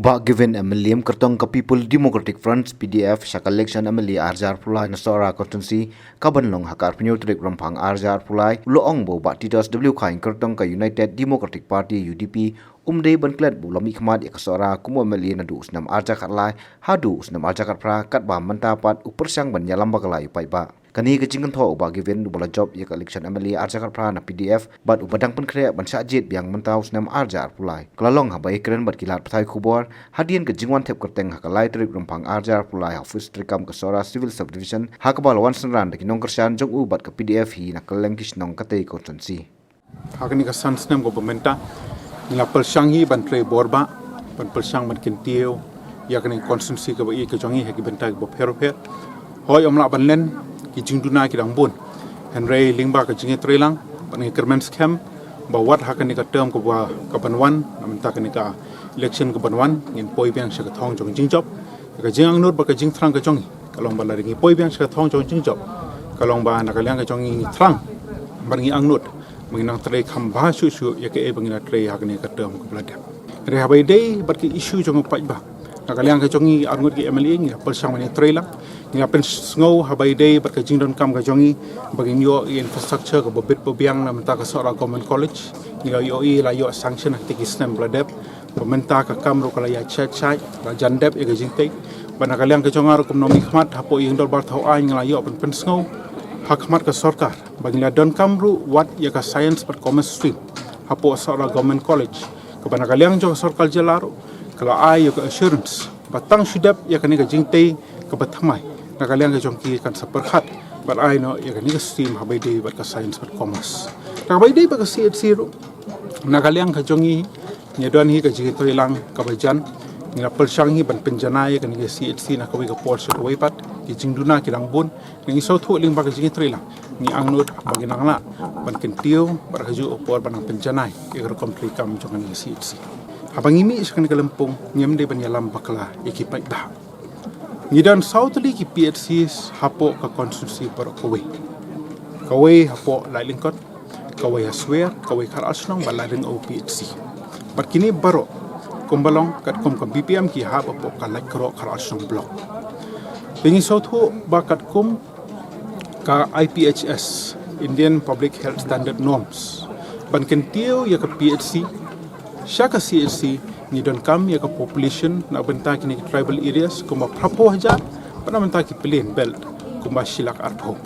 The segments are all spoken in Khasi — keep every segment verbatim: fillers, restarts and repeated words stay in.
Bah Given M L A kyrtong ka People Democratic Front P D F sha ka election M L A arhajar arphew lai na Sohra constituency kaban long ha ka arphew tarik Rymphang arhajar arphew lai u la ong ba u Bah Titos W Chyne kyrtong ka United Democratic Party U D P um dei ban klet ba u la mihkhmat ïa ka Sohra kum u M L A naduh u snem arhajar khatlai haduh u snem arhajar khatphra katba mynta pat u pyrshang ban ïalam bakla ïa u paidbah. Kane ka jingkynthoh u Bah Given uba la jop ïa ka election M L A arhajar khatphra na P D F bad uba dang pynkhreh ban shah jied biang mynta u snem arhajar arphew lai ka la long haba ïakren bad ki lad pathai khubor hadien ka jingwan thep kyrteng ha ka lai tarik Rymphang arhajar arphew lai ha office treikam ka Sohra Civil Subdivision ha kaba la wan synran da ki nongkyrshan jong u bad ka P D F hi na kylleng ki shnong katei ka constituency. Ha kane ka san snem kaba mynta ngi la pyrshang hi ban trei bor bah, ban pyrshang ban kyntiew ïa kane ka constituency kaba ïeit ka jong ngi ha ki bynta kiba pher bapher. Hooid, ym lah ban len, ki jingduna ki dang bun. Hynrei lyngba ka jingïatreilang bad ngi kyrmen skhem ba wat ha kane ka term kaba, kaban wan, na mynta kane ka election kaban wan, ngin poi biang sha ka thong jong ka jingjop. Ka jingangnud bad ka jingthrang ka jong ngi ka long ba lada ngi poi biang sha ka thong jong ka jingjop, ka long ba na ka liang ka jong ngi ngi thrang bad ngi angnud ba ngin nang trei kham bha shuh shuh ïa kaei ba ngi la trei ha kane ka term kaba la dep. Hynrei haba ïadei bad ka issue jong u paidbah, na ka liang ka jong ngi arngut ki M L A ngi la pyrshang ban ïatreilang. Ngi la pynsngew haba ïadei bad ka jingdonkam ka jong ngi ba ngin ïoh ïa infrastructure kaba bit ba biang na mynta ka Sohra Government College. Ngi la ïohi, la ïoh sanction ha kitei ki snem ba la dep. Ba mynta ka kam ruh ka la ïa shait shait, la jan dep ïa ka jingtei. Bad na ka liang ka jong nga ruh kum u nongmihkhmat hapoh Ïing Dorbar Thawaiñ nga la ïoh ban pynsngew ha khmat ka sorkar ba ngi la donkam ruh wat ïa ka science bad commerce stream hapoh Sohra Government College, kaba na ka liang jong ka sorkar jylla ruh ka la ai ïa ka assurance ba tang shu dep ïa kane ka jingtei kaba thymmai, na ka liang ka jong ki kan sa pyrkhat bad ai noh ïa kane ka stream haba ïadei bad ka science bad commerce. Haba ïadei bad ka C H C ruh, na ka liang ka jong ngi ngi don hi ka jingïatreilang kaba jan. Ngi la pyrshang hi ban pynjanai ïa kane ka C H C na kawei ka por sha kawei pat. Ki jingduna ki dang bun. Ngi sngewthuh lyngba ka jingïatreilang ngi angnud ba ngin nang lah ban kyntiew bad ha kajuh ka por ban nang pynjanai ïa ka rukom treikam jong kane ka C H C. Haba ngi mih sha kane ka lympung ngim dei ban ïalam bakla ïa ki paidbah. Ngi don saw tylli ki P H Cs hapoh ka constituency baroh kawei. Kawei hapoh Laitlyngkot, kawei ha Swer, kawei Khar Al Shnong bad Laitdyngew P H C. Bad kine baroh kumba long katkum ka B P M ki hap hapoh ka Laitkroh Khar Al Shnong block. Te ngi sngewthuh ba katkum ka I P H S, Indian Public Health Standard Norms, ban kyntiew ïa ka P H C sha ka C H C, ngi donkam ïa ka population na bynta kine ki tribal areas kumba phraphew hajar, bad na bynta ki plain belt kumba shi lak arphew.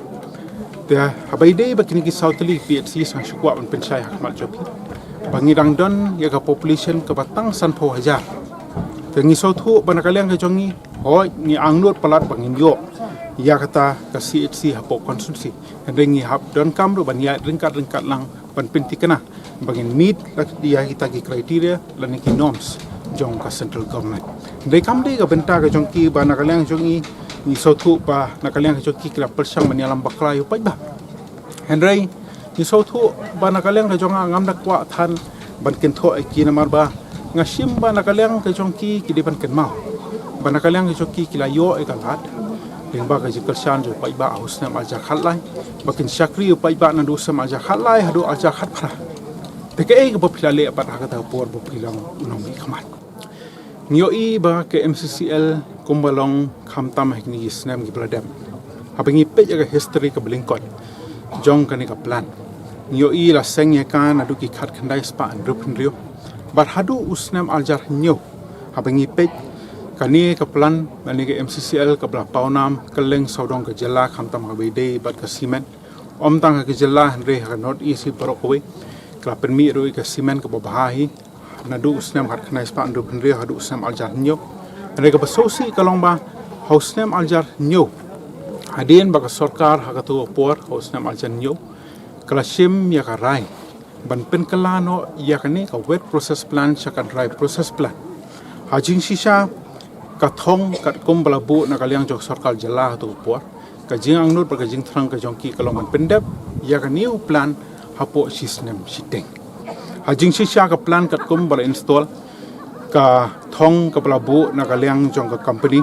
Te haba ïadei bad kine ki saw tylli P H C, nga sngewkwah ban pynshai ha khmat jong phi ba ngi dang don ïa ka population kaba tang sanphew hajar. Te ngi sngewthuh ba na ka liang ka jong ngi, hooid, ngi angnud palat ba ngin ïoh ïa kata ka C H C hapoh constituency. Hynrei ngi hap donkam ruh ban ïaid ryngkat ryngkat lang ban pynthikna ba ngin meet ïa kita ki criteria lane ki norms jong ka central government. Hynrei kam dei ka bynta ka jong ki ba na ka liang jong ngi, ngi sngewthuh ba na ka liang ka jong ki ki la pyrshang ban ïalam bakla ïa u paidbah. Hynrei ngi sngewthuh ba na ka liang ka jong nga ngam da kwah than ban kynthoh ïa ki namar ba nga shim ba na ka liang ka jong ki ki dei ban kynmaw ba na ka liang ka jong ki ki la ïoh ïa ka lad lyngba ka jingkyrshan jong u paidbah ha u snem arhajar khatlai, ba kin shakri u paidbah naduh u snem arhajar khatlai haduh arhajar khatphra. Te kaei kaba phi la leh pat ha kata ka por ba phi long u nongmihkhmat? Ngi ïohi ba ka M C C L kumba long khamtam ha kine ki snem kiba la dep, haba ngi peit ïa ka history kaba lyngkot jong kane ka plan, ngi ïohi la seng ïa ka naduh ki khatkhyndai spah hynriewphew hynriew bad haduh u snem arhajar hynñiew. Haba ngi peit kane ka plan lane ka M C C L kaba la pawnam kylleng sawdong ka jylla, khamtam haba ïadei bad ka cement, ym tang ha ka jylla hynrei ha ka North East hi baroh kawei, ka la pynmih ruh ïa ka cement kaba bha hi naduh u snem khatkhyndai spah hynriewphew hynriew haduh u snem arhajar hynñiew. Hynrei kaba sngewsih ka long ba ha u snem arhajar hynñiew, hadien ba ka sorkar ha kato ka por ha u snem arhajar hynñiew ka la shim ïa ka rai ban pynkylla noh ïa kane ka wet process plant sha ka dry process plant. Ha jingshisha ka thong katkum ba la buh na ka liang jong ka sorkar jylla ha kato ka por, ka jingangnud bad ka jingthrang ka jong ki ka long ban pyndep ïa kane u plant hapoh shi snem shiteng. Ha jingshisha ka plant katkum ba la install, ka thong kaba la buh na ka liang jong ka company,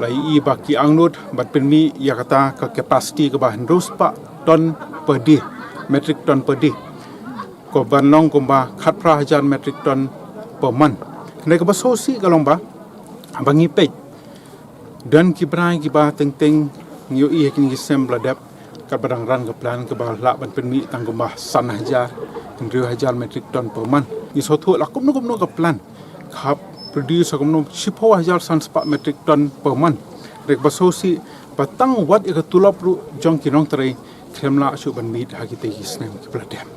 la ïohi ba ki angnud ban pynmih ïa kata ka capacity kaba hynriew spah ton per day, metric ton per day, kaban long kumba khatphra hajar metric ton per month. Hynrei kaba sngewsih ka long ba Ba ngi peit, don ki bnai kiba teng teng ngi ïohi ha kine ki snem ba la dep, katba dang ran ka plan kaba lah ban pynmih tang kumba san hajar, hynriew hajar metric ton per month. Ngi sngewthuh la kumno kumno ka plan ka hap produce kumno shiphew hajar san spah metric ton per month. Hynrei kaba sngewsih ba tang wat ïa ka tulop ruh jong ki nongtrei khlem lah shuh ban mih ha kitei ki snem kiba la dep.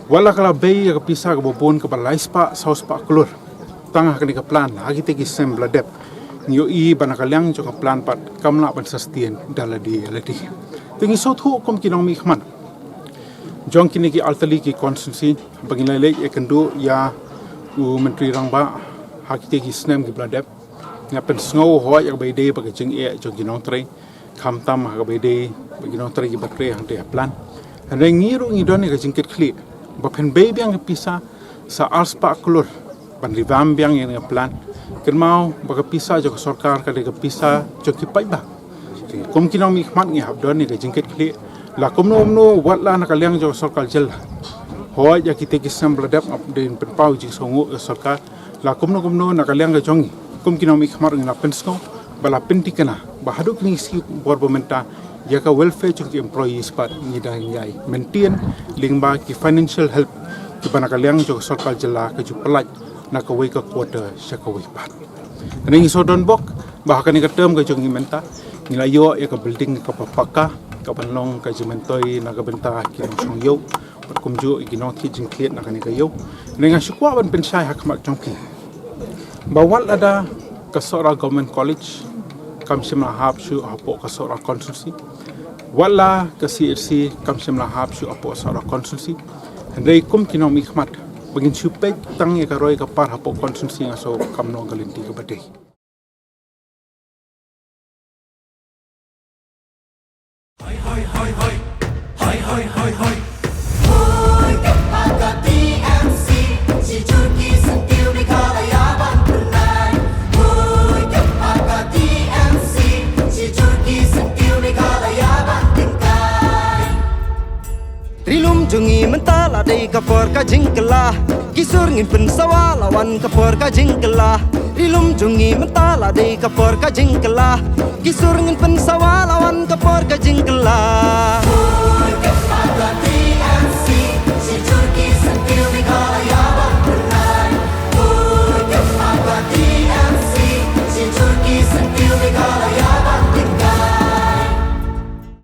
Wat la ka la bei ïa ka pisa kaba bun kaba lai spah saw spah klur tang ha kane ka plan ha kitei ki snem ba la dep, ngi ïohi ba na ka liang jong ka plan pat kam lah ban sustain da lade ïa lade. Te ngi sngewthuh kum ki nongmihkhmat jong kine ki artylli ki constituency, ba ngi la leit ïakynduh ïa u Myntri Rangbah ha kitei ki snem kiba la dep, ngi la pynsngew hooid ïa kaba ïadei bad ka jingeh jong ki nongtrei, khamtam ha kaba ïadei bad ki nongtrei kiba trei hangtei ha plan. Hynrei ngi ruh ngi don ïa ka jingkitkhlieh ba phin bei biang ka pisa sa ar spah klur ban revamp biang ïa ka plan. Kynmaw ba ka pisa jong ka sorkar ka dei ka pisa jong ki paidbah. Kum ki nongmihkhmat ngi hap don ïa ka jingkitkhlieh la kumno kumno, wat la na ka liang jong ka sorkar jylla, hooid ïa kitei ki snem ba la dep ngam dei ban pynpaw jingsngewnguh ïa ka sorkar, la kumno kumno na ka liang ka jong ngi kum ki nongmihkhmat ngi la pynsngew ba la pynthikna ba haduh kine ki sngi bor ba mynta ïa ka welfare jong ki employees pat ngi dang ïai maintain lyngba ki financial help kiba na ka liang jong ka sorkar jylla ka ju pyllait na kawei ka quarter sha kawei pat. Hynrei ngi sngewdon bok ba ha kane ka term ka jong ngi mynta ngi la ïoh ïa ka building kaba pakka kaban long ka jingmyntoi na ka bynta ki nongshong ïew bad kumjuh ïa ki nongthied jingthied na kane ka ïew. Hynrei nga shu kwah ban pynshai ha khmat jong phi ba wat lada ka Sohra Government College kam shym la hap shuh hapoh ka Sohra constituency, wat la ka C H C kam shym la hap shuh hapoh Sohra constituency, hynrei kum ki nongmihkhmat ba ngin shu peit tang ïa ka roi ka par hapoh constituency, nga sngew kam long ka lynti kaba dei. Ri lum jong ngi mynta la dei ka por ka jingkylla. Ki sur ngin pynsawa la wan ka por ka jingkylla. Ri lum jong ngi mynta la dei ka por ka jingkylla. Ki sur ngin pynsawa la wan ka por ka jingkylla.